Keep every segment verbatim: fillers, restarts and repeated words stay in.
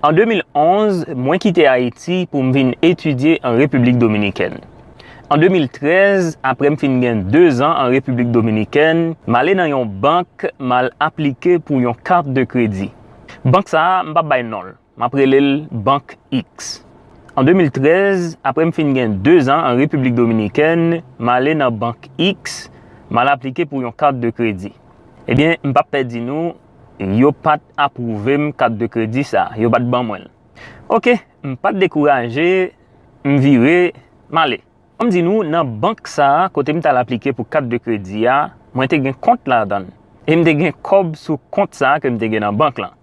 An de mil onz, mwen kite Ayiti pou m vin etidye an Repiblik Dominikèn. An de mil trèz, apre m fin gen de zan an Repiblik Dominikèn, m ale nan yon bank, m al aplike pou yon kat de kredi. Bank sa a, m p ap bay non l. M ap rele l Bank X. An de mil trèz, apre m fin gen de zan an Repiblik Dominikèn, m ale nan Bank X, m al aplike pou yon kat de kredi. Ebyen, m p ap pèdi nou, yo pa t apwouve m kat de kredi sa a, yo pa t ban mwen l. Oke, m pa t dekouraje, m vire, m ale. Fò m di nou, nan bank sa a, kote m t al aplike pou kat de kredi a, mwen te gen kont ladan l. E m te gen kòb sou kont sa a ke m te gen nan bank lan.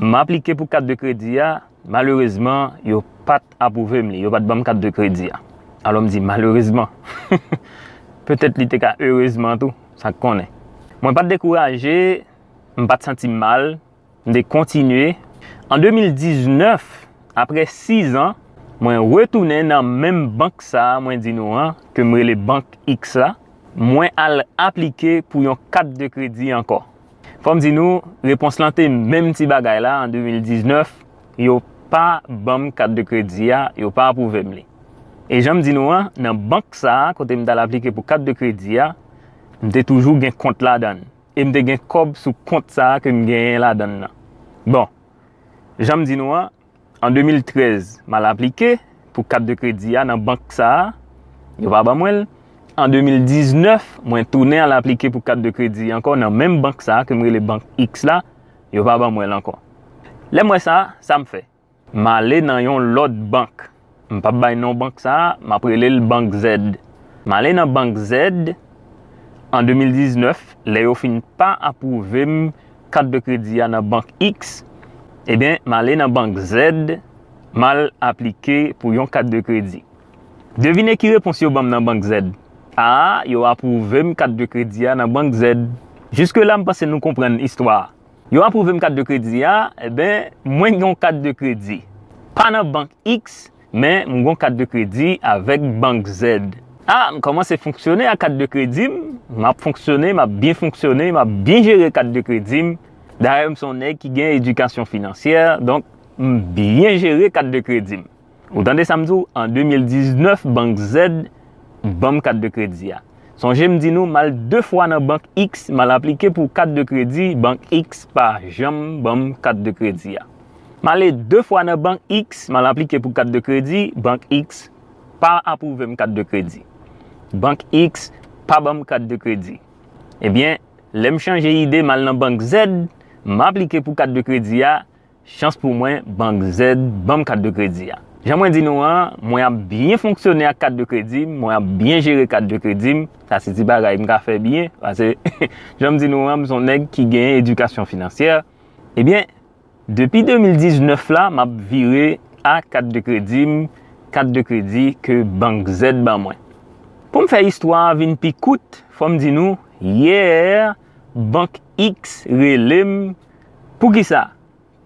M aplike pou kat de kredi a, malerezman, yo pa t apwouve m li, yo pa t ban m kat de kredi a. Alò m di malerezman. Petèt li te ka erezman tou, sa k konnen. Mwen pa t dekouraje, m pa t santi m mal, m te kontinye. An de mil diznèf, apre sis an, mwen retounen nan menm bank sa a mwen di nou an, ke m rele Bank X la. Mwen al aplike pou yon kat de kredi ankò. Fò m di nou, repons lan te menm ti bagay la an de mil diznèf, yo pa ban m kat de kredi a, yo pa apwouve m li. E jan m di nou an, nan bank sa a, kote m t al aplike pou kat de kredi a, m te toujou gen kont ladan l. E m te gen kòb sou kont sa a ke m genyen ladan l lan. Bon, jan m di nou an, an de mil trèz, m al aplike pou kat de kredi a nan bank sa a, yo pa ban mwen l. An de mil diznèf, mwen tounen al aplike pou kat de kredi ankò nan menm bank sa a ke m rele Bank X la, yo pa ban mwen l ankò. Lè m wè sa, sa m fè? M ale nan yon lòt bank. M p ap bay non bank sa a, m ap rele l Bank Z. M ale nan Bank Z an de mil diznèf, lè yo fin pa apwouve m kat de kredi a nan Bank X, ebyen, m ale nan Bank Z, m al aplike pou yon kat de kredi. Devine ki repons yo ban m nan Bank Z? A, yo apwouve m kat de kredi a nan Bank Z. Jiske la, m panse nou konprann istwa a. Yo apwouve m kat de kredi a, eben, mwen gen yon kat de kredi. Pa nan Bank X, men m gen yon kat de kredi avèk Bank Z. A, m kòmanse fonksyone ak kat de kredi m, m ap fonksyone, m ap byen fonksyone, m ap byen jere kat de kredi m. Dayè, m se yon nèg ki gen edikasyon finansyè, donk, m byen jere kat de kredi m. Ou tande sa m di w? An de mil diznèf, Bank Z ban m kat de kredi a. Sonje m di nou, m al de fwa nan Bank X, m al aplike pou kat de kredi, Bank X pa janm ban m kat de kredi a. M ale de fwa nan Bank X, m al aplike pou kat de kredi, Bank X pa apwouve m kat de kredi. Bank X pa ban m kat de kredi. Ebyen, lè m chanje ide, m al nan Bank Z, m aplike pou kat de kredi a, chans pou mwen, Bank Z ban m kat de kredi a. Jan mwen di nou an, mwen ap byen fonksyone ak kat de kredi m, mwen ap byen jere kat de kredi m. Sa se ti bagay m ka fè byen, paske jan m di nou an, m se yon nèg ki gen edikasyon finansyè. Ebyen, depi de mil diznèf la, m ap vire a kat de kredi m, kat de kredi ke Bank Z ban mwen. Pou m fè istwa a vin pi kout, fò m di nou, yè, Bank X rele m. Poukisa?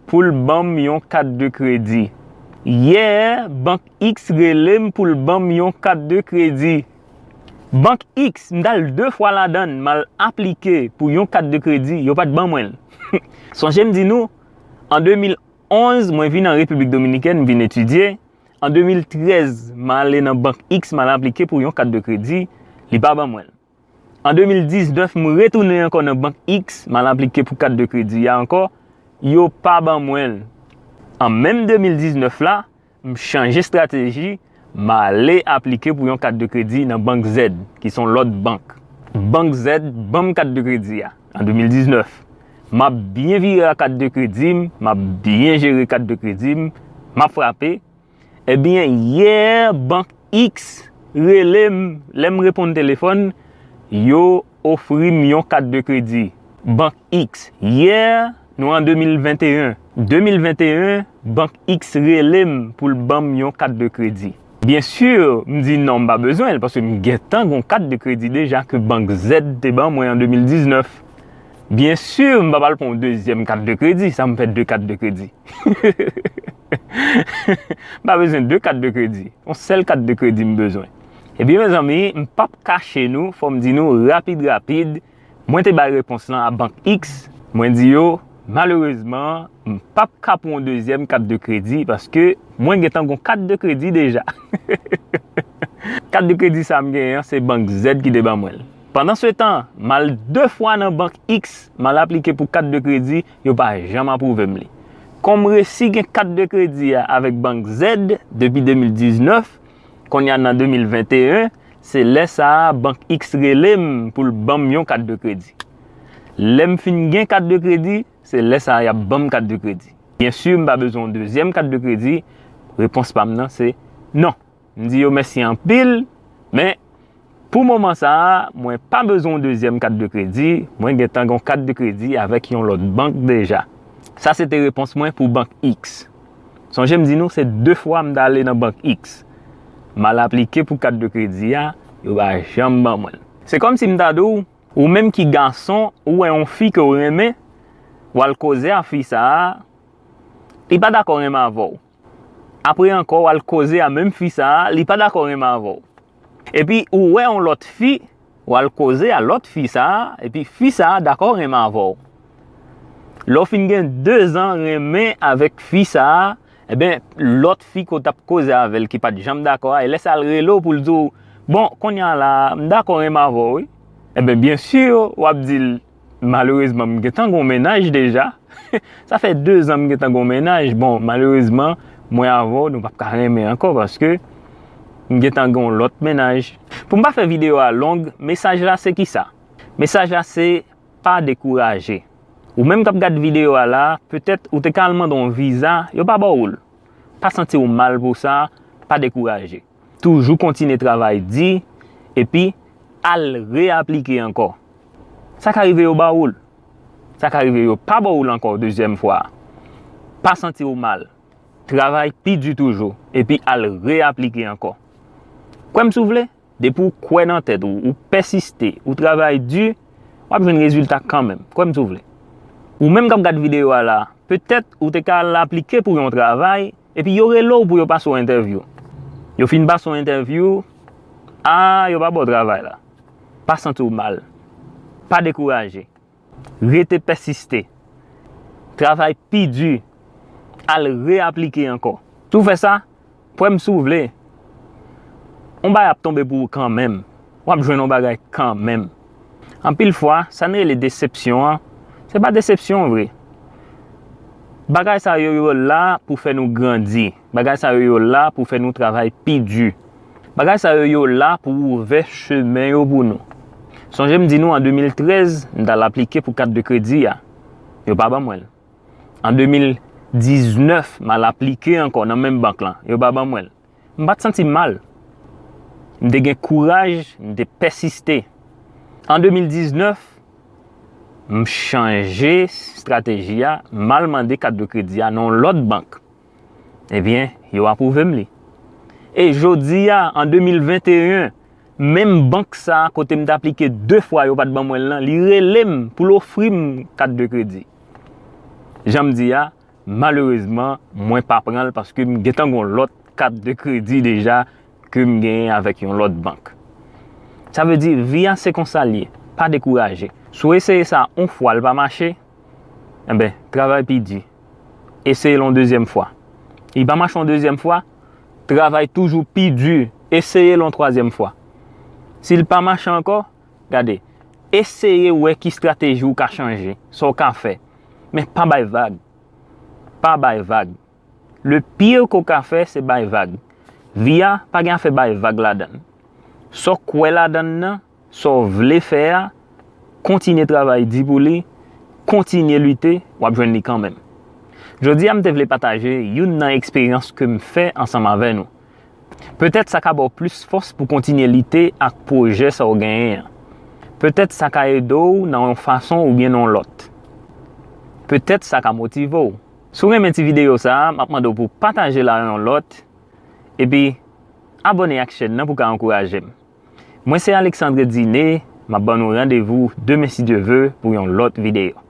Pou l ban m yon kat de kredi. Yè, Bank X rele m pou l ban m yon kat de kredi. Bank X, m t al de fwa ladan l, m al aplike pou yon kat de kredi, yo pa t ban mwen l. Sonje m di nou, an de mil onz, mwen vin an Repiblik Dominikèn, m vin etidye. An de mil trèz, m ale nan Bank X, m al aplike pou yon kat de kredi, li pa ban mwen l. An de mil diznèf, m retounen ankò nan Bank X, m al aplike pou kat de kredi a ankò, yo pa ban mwen l. An menm de mil diznèf la, m chanje estrateji, m ale aplike pou yon kat de kredi nan Bank Z, ki se yon lòt bank. Bank Z ban m kat de kredi a an de mil diznèf. M ap byen vire a kat de kredi m, m ap byen jere kat de kredi m, m ap frape. Ebyen, yè, Bank X rele m, lè m reponn telefòn, yo ofri m yon kat de kredi. Bank X, yè, nou an de mil venteyen. De mil venteyen, Bank X rele m pou l ban m yon kat de kredi. Byen si, m di non, m pa bezwen l, paske m gentan gen yon kat de kredi deja ke Bank Z te ban mwen an de mil diznèf. Byen si, m pa pral pran yon dezyèm kat de kredi, sa m fè de kat de kredi. M pa bezwen de kat de kredi. Yon sèl kat de kredi m bezwen. Ebyen, mezanmi, m p ap kache nou, fò m di nou rapid, rapid, mwen te bay repons lan a Bank X, mwen di yo, Malerezman, m p ap ka pran yon dezyèm kat de kredi paske mwen gentan gon kat de kredi deja. Kat de kredi sa m genyen an, se Bank Z ki te ban mwen l. Pandansetan, m al de fwa nan Bank X, m al aplike pou kat de kredi, yo pa janm apwouve m li. Kon m resi gen kat de kredi a avèk Bank Z depi de mil diznèf, kounye a nan de mil venteyen, se lè sa a Bank X rele m pou l ban m yon kat de kredi. Lè m fin gen kat de kredi, se lè sa a y ap ban m kat de kredi. Byen si, m pa bezwen yon dezyèm kat de kredi, repons pa m nan se non. M di yo mèsi anpil, men pou moman sa a, mwen pa bezwen yon dezyèm kat de kredi, mwen gentan gen yon kat de kredi avèk yon lòt bank deja. Sa se te repons mwen pou Bank X. Sonje m di nou se de fwa m t ale nan Bank X. M al aplike pou kat de kredi a, yo pa janm ban mwen l. Se kòmsi m ta di w, ou menm ki gason, ou wè yon fi ke w renmen, w al koze a fi sa a, li pa dakò renmen avè w. Apre ankò, w al koze a menm fi sa a, li pa dakò renmen avè w. Epi ou wè yon lòt fi, w al koze a lòt fi sa a, epi fi sa a dakò renmen avè w. Lè w fin gen de zan renmen avèk fi sa a, enben, lòt fi ke w t ap koze avè l ki pa t janm dakò a, e lè sa a l rele w pou l di w, bon, kounye a la, m dakò renmen avè w, wi. Enben, byen si, w ap di l, malerezman, m gentan gen yon mennaj deja. Sa fè de zan m gentan gen yon mennaj. Bon, malerezman, mwen avè w, nou p ap ka renmen ankò paske m gentan gen yon lòt mennaj. Pou m pa fè videyo a long, mesaj la se kisa? Mesaj la se pa dekouraje. Ou menm k ap gad videyo a la, petèt ou te ka al mande yon viza, yo pa ba w l. Pa santi w mal pou sa, pa dekouraje. Toujou kontinye travay di, epi al reaplike ankò. Sa ka rive yo ba w l. Sa ka rive yo pa ba w l ankò dezyèm fwa. Pa santi w mal. Travay pi di toujou, epi al reaplike ankò. Kwè m si w vle, depi w kwè nan tèt ou, ou pèsiste, ou travay di, w ap jwenn rezilta kanmenm. Kwè m si w vle. Ou menm k ap gad videyo a la, petèt ou te ka al aplike pou yon travay, epi yo rele w pou yo pase w entèvyou. Yo fin pase w entèvyou, a, yo pa ba w travay la. Pa santi w mal. Pa dekouraje. Rete pèsiste. Travay pi di. Al reaplike ankò. Si w fè sa, kwè m si w vle, yon bagay ap tonbe pou ou kanmenm. W ap jwenn yon bagay kanmenm. Anpil fwa, sa n rele desepsyon an, se pa desepsyon vre. Bagay sa yo, yo la pou fè nou grandi. Bagay sa yo, yo la pou fè nou travay pi di. Bagay sa yo, yo la pou ouvè chemen yo pou nou. Sonje m di nou an de mil trèz, m t al aplike pou kat de kredi a. Yo pa ban mwen l. An de mil diznèf, m al aplike ankò nan menm bank lan. Yo pa ban mwen l. M pa t santi m mal. M te gen kouraj, m te pèsiste. An de mil diznèf, m chanje estrateji a, m al mande kat de kredi a nan yon lòt bank. Ebyen, yo apwouve m li. E jodi a, an de mil venteyen, menm bank sa a kote m t aplike de fwa yo pa t ban mwen l lan, li rele m pou l ofri m kat de kredi. Jan m di a, malerezman, mwen pa pran l paske m gentan gen yon lòt kat de kredi deja ke m genyen avèk yon lòt bank. Sa vle di, vi a se konsa l ye. Pa dekouraje. Si w eseye sa yon fwa, l pa mache, enben, travay pi di. Eseye l yon dezyèm fwa. Li pa mache yon dezyèm fwa, travay toujou pi di. Eseye l yon twazyèm fwa. Si l pa mache ankò, gade, eseye wè ki estrateji w ka chanje, sa w ka fè. Men pa bay vag. Pa bay vag. Le pire ke w ka fè, se bay vag. Vi a pa gen afè bay vag ladan l. Sa w kwè ladan l nan, sa w vle fè a, kontinye travay di pou li, kontinye lite, w ap jwenn li kanmenm. Jodi a, m te vle pataje youn nan eksperyans ke m fè ansanm avè nou. Petèt sa ka ba w plis fòs pou kontinye lite ak pwojè sa w genyen an. Petèt sa ka ede w nan yon fason oubyen nan yon lòt. Petèt sa ka motive w. Si w renmen ti videyo sa a, m ap mande w pou w pataje l a yon lòt, epi abòne ak chèn nan pou w ka ankouraje m. Mwen se Alexandre Diné, m ap ban nou randevou demen si Dye ve pou yon lòt videyo.